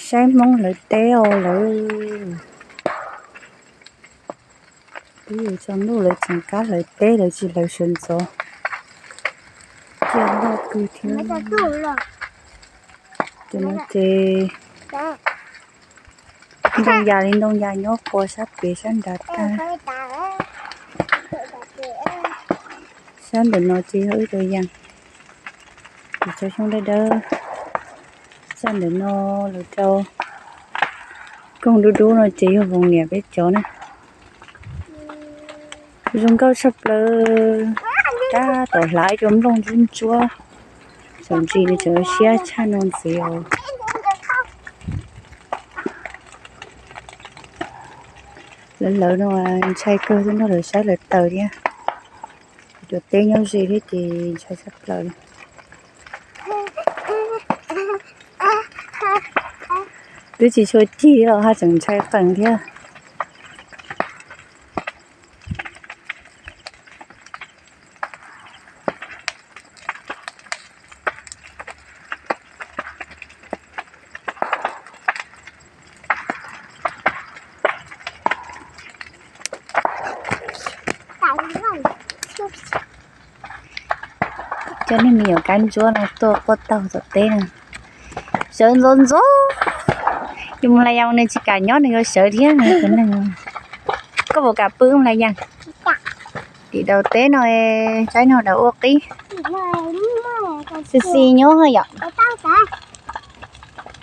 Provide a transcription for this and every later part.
Saib Hmoob hlawv teb os lawv. Twb yuav tsaus ntuj lawv tseem kab hlawv teb, lawv tsis hlawv sawv ntxov. Ciaj loj kawg thiab. Cov no ces ntoo yas li ntoo yas nyob puag sab pem sab nrad tag. Sab ntawm no ces yog wb cov yas, ces tsob xyoob dawb dawb. Sab ntawm no lawv rau koog dub dub no ces yog voos niam peb cov na. Zoo nkauj tshaj plaws, tab tom hlav ib co nplooj ntsuab ntsuab, txawm ntsis nws tseem siab tshaj no ntxiv os. Lawv hlawv no ntshai kawg, tuaj nrog lawv saib lawv taws thiab. Cov teb nyob ze thiab ces ntshai tshaj plaws li. Twb tsis tshua cig los haj tseem ntshai qees thiab. Coj nej me nyuam kab ntsuab no tuaj quaj taug tom teb na. Sawv ntxov ntxov, yus mus hlais yas nws tsis kam nyob, nws yuav sawv thiab. Koj puas kam pw mus hlais yas? Tim daus teb no, saib no daus ua qib. Xis xis nyob yom.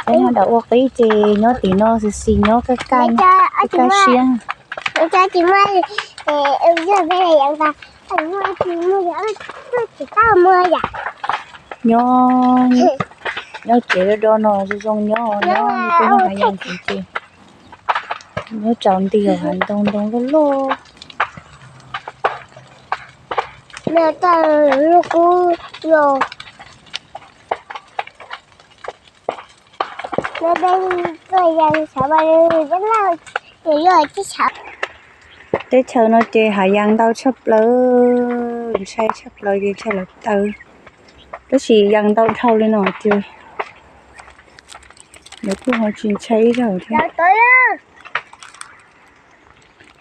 Saib no daus ua qib ces nyob tim no xis xis nyob, kaj kaj siab. Nyob, nyob tsev do do no zoo zoo nyob, nyob peb hlais yas ntxiv ces nyob tsaus nti hav ntoo ntoo loj loj. Teb chaws no ces hav yas ntau tshaj plaws, ntshai tshaj plaws ces ntshai lawv taws. Tab sis yas ntau dhau li no ces lawv kuj ho tsis ntshai ib zaug thiab.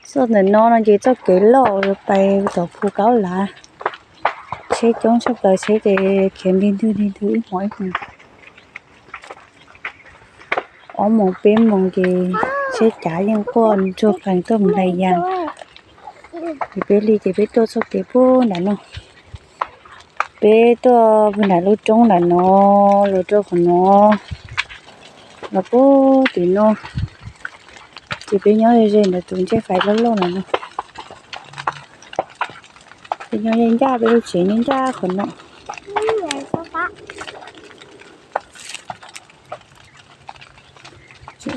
Txoj ntawm no no ces txoj kev loj pais tom Phu Kaub Lav. Tsheb coob tshaj plaws, tsheb ces khiav nti ntwg nti ntwg ib hmos ib hmos. Ob moos peb moos ces tsheb cav yeej quaj ntsuag plees tuaj mus hlais yas. Ces peb li ces peb tuaj txoj kev puag nram no. Peb tuaj puag nram lub roob nram no, los rau qhov no, los puag tim no. Ces peb nyob ze ze ntawm tus ncej fais loj loj ntawm no. Peb nyob ncaj, peb lub tsev nyob ncaj qhov no.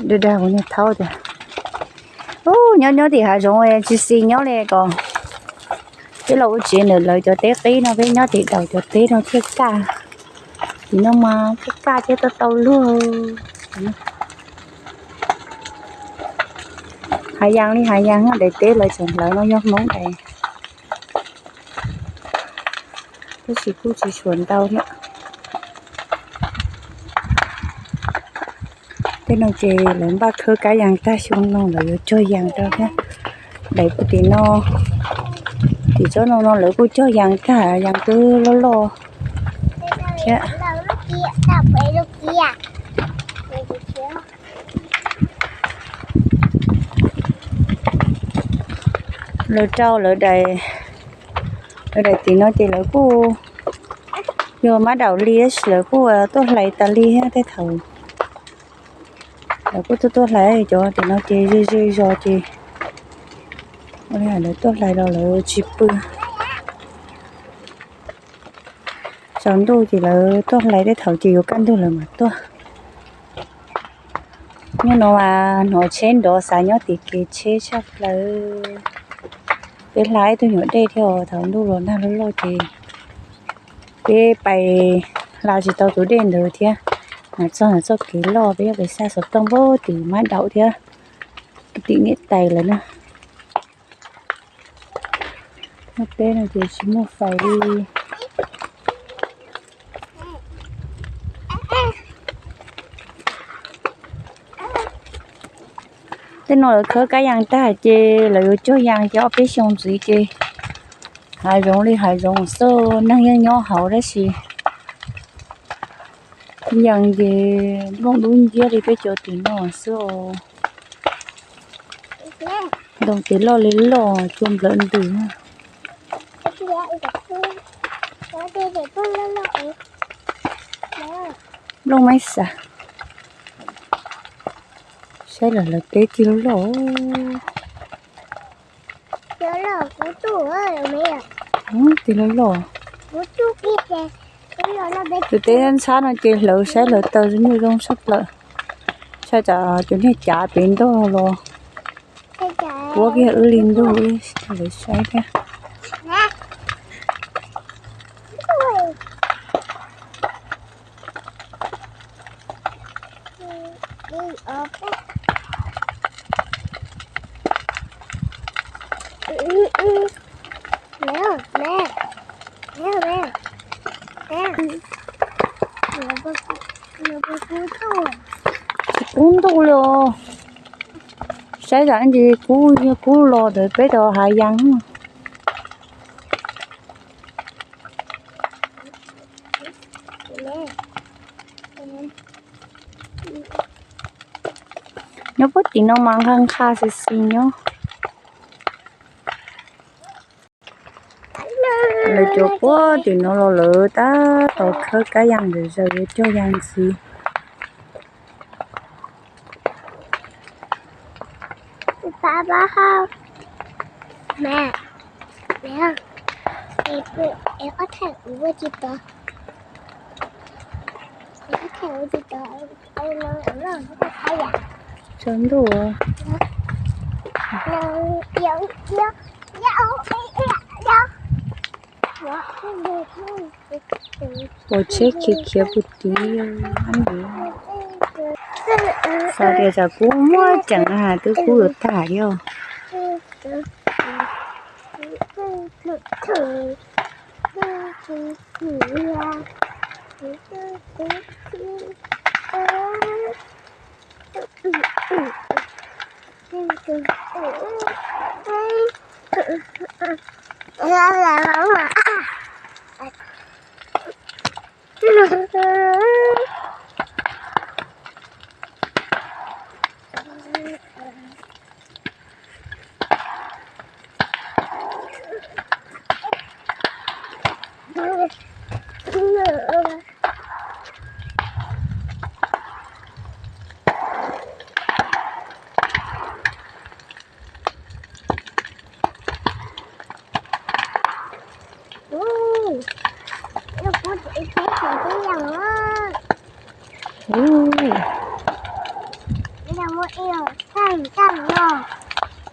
Dag dag kuv niag thaub tias, ub, nyob nyob tim hav zoov tsis xis nyob li ko. Peb los ua tsev ntawm lawv cov teb qib no, peb nyob tim daus cov teb no thiaj kaj. Tim no mas thiaj kaj thiab tau tau luag. Hav yas li hav yas, daim teb lawv tseem hlawv no yog Hmoob daim. Tab sis kuj tsis tshua ntau thiab. Tej no ces lawv npaj khawb kab yas tag, xyoo no lawv yuav cog yas rau thiab. Daim puag tim no, tim tsob no no lawv kuj cog yas tag, yas twb loj loj thiab. Lawv rau lawv daim, lawv daim tim no ces lawv kuj yog mab daum li tab sis lawv kuj tuaj hlais tas li thiab tej thaum. Lawv kuj tuaj tuaj hlais, cov tim no ces ze ze zos ces lawv tuaj hlais los lawv tsis pw. Tsaus ntuj ces lawv tuaj hlais, tej thaum ces yuav kaj ntug lawv mam tuaj. Nyob no mas hnov tsheb nrov xav nyob tim kev tsheb tshaj plaws. Peb hla ib tug nyuam dej thiab, thaum ntuj los nag loj loj ces peb pais hla tsis tau tus dej ntawd thiab. Mas txog ntawm txoj kev loj peb yuav pais xa xov tooj puag tim mab daum thiab tim niam tais lawm na. Nyob teb no ces tsis muaj fais li. Tej no lawv khawb kab yas tag ces lawv yuav cog yas ces ob peb xyoo ntxiv ces hav zoov li hav zoov xwb, neeg yeej nyob hauv tab sis yas ces nplooj dub nciab li peb cov tim no xwb os. Ntoo ces loj li loj, cua nplawv ntws. Nplooj maib xav, saib lawv lawv teb tig loj loj. Tig loj loj. Tus teb ntxhab no ces hlawv saib hlawv taws nyuj zoo tshaj plaws. Saib tsam cov niag cav pem ntog los puab kiag wb li ntug wb lawv saib thiab. Tsis kub ntuj li os. Saib tsam ntsis kub, kub los ntawd peb rov hav yas. Nyob puag tim no mas nqa nqa xis xis nyob. Lawv cov puag tim no los lawv tab tom khawb kab yas ntawm zaws yuav cog yas ntxiv. Tsaus ntuj. Pom tsheb khiav khiav puag tid. Xav tias tsam kub muab tseem twb kub yuav tag thiab.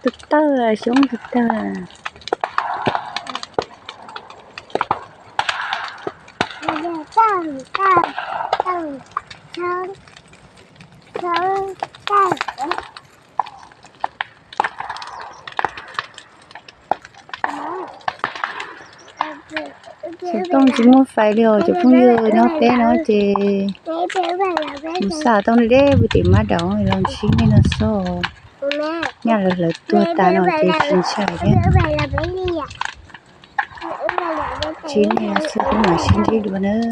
Tus tawj xyoob tus tawj. Xov tooj tsis muaj fais li os cov phooj ywg, nyob peb no ces mus xa tau deb deb puag tim mab daum los ntsib nej no xwb. Nyaj lawv hlawv tuag tas no ces tsis ntshai thiab. Ntsib nej no xwb, peb mam sib ntsib dua nawb.